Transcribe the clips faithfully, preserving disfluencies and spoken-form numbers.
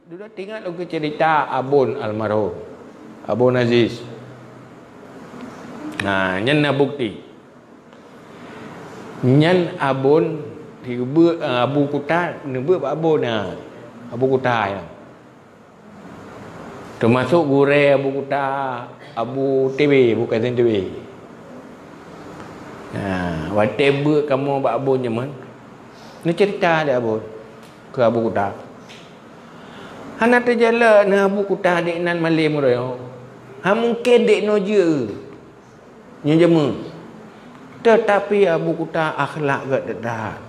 Dudoe teuingat lôn keu cerita Abon almarhum, Abon Aziz. Nah, nyan na bukti. Nyan Abon, eh, Abu Kuta neubeuet bak Abon nyan. Abu Kuta nyan. Teumasok gurée Abu Kuta, Abu T B, Abu Kasim T B. Nah, watée beuet kamoe bak Abon nyan, neucerita lé Abon keu Abu Kuta. Hana teujalak na Abu Kuta dek nan malém uroe nyoe. Hana mungken dek noe jeuet nyoe jameun. Teutapi Abu Kuta akhlak geuh teutab.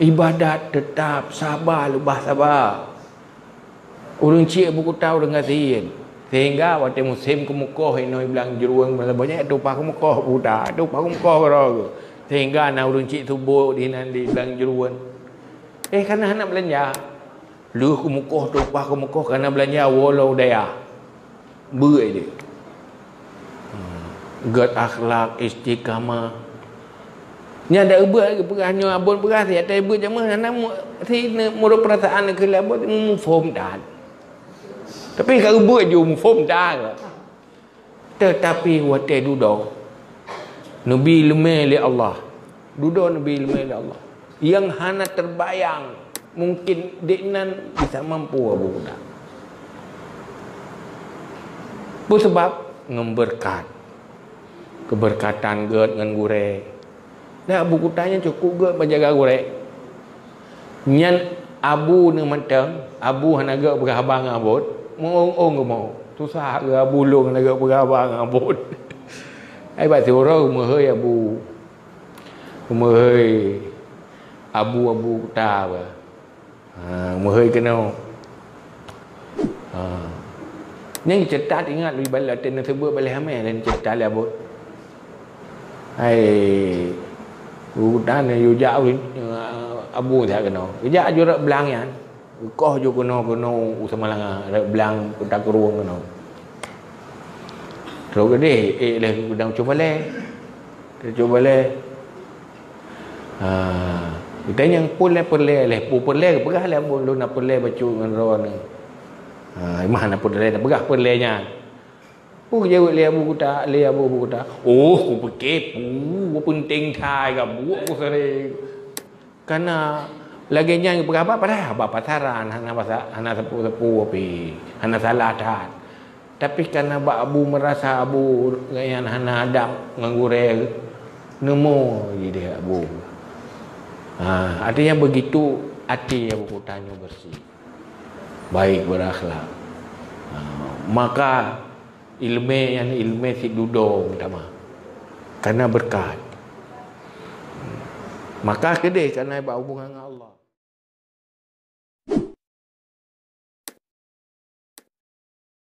Ibadat teutab, saba leubeh saba. Ureuëng chik Abu Kuta ureuëng gasien. Sehingga watée musém keumukoh inoe blang jeuruen, banyak tupa keumukoh Abu Kuta, tupa keumukoh keudroe. Sehingga na ureuëng chik suboh di nan di blang jeuruen. Eh, kana hana beulanja. Lheueh keumukoh, tupa keumukoh, kana beulanja woe lom u dayah. Beuet lé. Gét akhlak, istiqamah. Nyan dak beuet geupeugah nyoe Abon peugah siat, dak beuet jameun hana mu-, si ne-, meurok peurasaan keu lé Abon muphom that. Tapi ka beuet ju muphom that. Teutapi watée dudoe neubi leumé lé Allah. Dudoe neubi leumé lé Allah. Nyang hana teubayang, mungken dek nan bisa mampu Abu Kuta. Peue sabab? Ngon beureukat. Keubeureukat gét ngon gurée. Nah, Abu Kuta nyan cukôp gét menjaga gurée. Nyan Abu nyoe mantong, Abu hana gét peugah haba ngon Abon, meuong-ong geumoe. Susah geuh Abu lôn hana gét peugah haba ngon Abon. Ai bak siuroe meuhôi Abu. Meuhôi Abu, Abu Kuta bah. Ha, meuhôi keunoe. Ha. Nyan cerita teuingat lé bala teuh neuseubuet baleh amé dan cerita lé Abon. Hai, urutan yue jak, eh, Abu siat keunoe. Yue jak ju rot blang nyan. Koh ju keunoe-keunoe u Samalanga, rot blang Kuta Krueng keunoe. Trok keudeh, eh, lé gudang cuba lé. Cuba lé. Ha, kita nyang pun lé peureulée lé, pu peureulée peugah lé Abon lôn na peureulée bacut ngon droeneuh. Ha, mah na peureulée, na peugah peureulée nyan. Peue jaweueb lé Abu Kuta, lé Abu, Abu Kuta? Oh, kupike peue peunteng that ka buet ku sering. Kana lagée nyan peugah bak padahai bak pasaran hana basa-, hana sapeue-sapeue pih, hana salah that. Tapi kana bak Abu meurasa Abu nyan hana adab ngon gurée, neumo jideh Abu. Ha, artinya begitu até Abu Kuta nyoe bersih. Baik berakhlak. Ha, maka ileumé nyan ileumé sidudoe meutamah. Karena beureukat. Maka keudeh karena bak hubungan ngon Allah.